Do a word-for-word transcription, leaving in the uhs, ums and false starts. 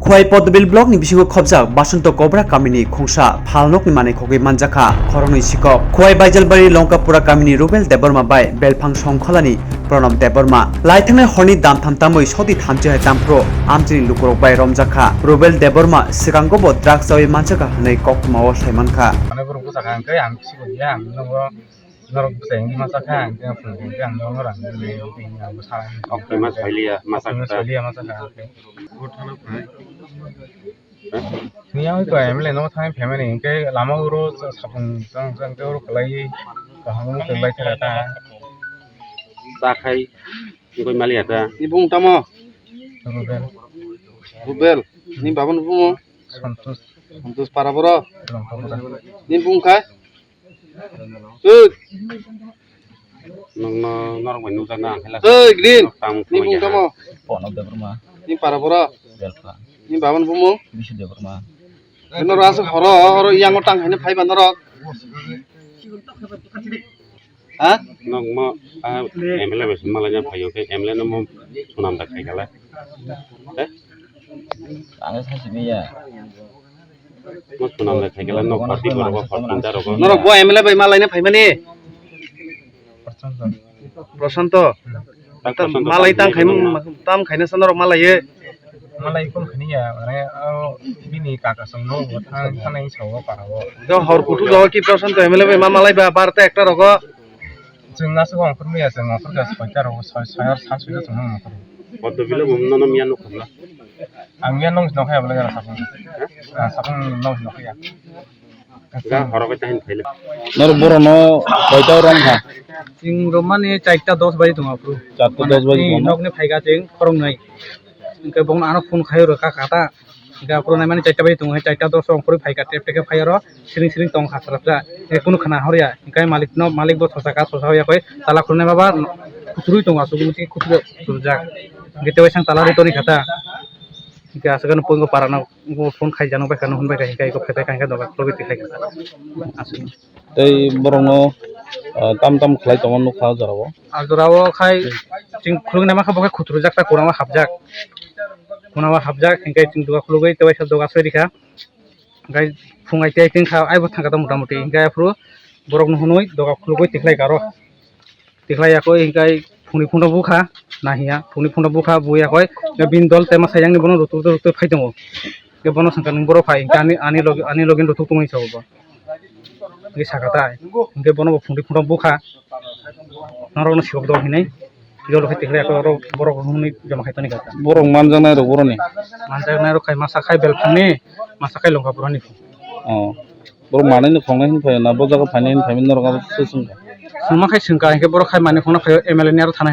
Khowai Poddobil block ni bisingo khobjak Basanto Kobra kamini khungsa phalnokni manwi khogwi manjakha khoroknwi sikok. Khowai Baijalbari Longkapura kamini Rubel Debbarma bai belphang songkholani Pranab Debbarma. Laithangnai horni damtham tamwi soti thamchi hai tamphro amchini lukurok bai romjakha. Rubel Debbarma swkango bo drugs chawi manjakha hwnwi koktwmao saimankha. Mane borok bwsakha hwnkhe ang kisi bo ya, ang nogo norok bwsai wngwi masa kha, ang khe phone khe ang nogo rang nini ang bwsa. Oktwi ma soiliya masa kha. Soiliya masa kha. Ni ang ko M L A no thang family hwnkhe lama uro sapung tang tang tei uro kwlai kaham uro kwlai thara ta. Chakhai wngwi maliya ta. Ni bung tamo? Rubel. Rubel. Ni babun bumo? Santosh. Santosh para boro? Longkapura. Ni bung khai? Tut. Nokno norok bai nukjakna ang khe lasa. Tei Green. Tamo ni bung tamo? Pono Debbarma. Ni para boro? Belpha. Ni babun bumo? Bisu Debbarma. Norok aswk horo horo yango tang haino phaiba norok. Ha? Nokmo, ah, M L A bai se malaina phaio khe M L A no mo sunam da khai kala. Eh? Ang sa sini ya. Mo sunam da khai kala nok party borok, party da rok. Norok bo M L A bai malaina phaimani? Prasanto. Prasanto. Malai tang khai, tam khaina sa norok malai ye. Malai kon khani ya, mane, oh, bini kaka song no, thang, thang nai sa o para o. Jo hor kutu jo ki Prasanto M L A bai ma malai ba bar ta ekta rogo. Chwng aswk ongkhormaya, chwng ongkhorkha soita rogo, soi, soi ar sa soita chwng ongkhor. Poddo bilo bo nono miya nuk khobla. Ang miya nong nokha ya bole jara sapung. Ah, sapung nong nokha ya. Ga horo ko tahin phaila. Nor boro no koita rom kha? Chwng romani charta dos baji tongo aphuru. Charta dos baji tongo? Nokni phaikha chwng khoroknwi. Hwnkhe bongno ano phone khai rwkha kha ta. Hingke aphuru naimani chaita bai tongo, chaita dos rok phuri phaikha, tep tep khe phai oro siring siring tong kha, srapsa, hingke kunu khna horya, hingke malik no, malik bo sosa kha, sosa hoya koi tala khulnai ma ba kuchurui tongo, aswk misi kuchurui churjak, hingke tei waisang tala ri toni kha ta, hingke aswk ano pungo para no phone khai jano bai kha, no hwn bai kha, hingke eko phai bai kha, hingke doga khulugwi twi khai kha, aswk. Tei borokno, ah, tam tam khlai tongma nukha o jorao. Ah, jorao khai chwng khulugwi naima khe bo khe khuturjak ta, kurama hapjak. Kurama hapjak, hinkhe chwng doga khulugwi tei waisa doga soi rikha. Hinkhe phung ai tei tongkha, aibo thangkha ta mota moti. Hinkhe aphuru borokno hwnwi doga khulugwi tikhlai kha aro. Tikhlai yakho hinkhe phungni phunukgo bukha, nahiya, phungni phunukgo bukha, buya khe bini dol tei masa yang ni bono rutuk rutuk phai tongo. Hinkhe bono swngkha, "Nwng boro phai?" Hinkhe ani, ani logi, ani logi rutuk tongwi sa bo. Hinkhe sakha tai. Hinkhe bono bo phungdi phunukgo bukha. Norokno sibok dol hinwi. Jolo khe tikhlai khe oro borok hwnwi joma khai toni kha. Borok manjaknai rok boroni? Manjaknai rok khai masa khai Belphangni, masa khai Longkapurani. Oh. Borok manwi no khongnai hin phaio na bo jaga phainai hin phaimani norok abo se swngkha? Swngma khai swngkha, hinkhe borok khai manwi khongna phaio M L A ni aro thana hin.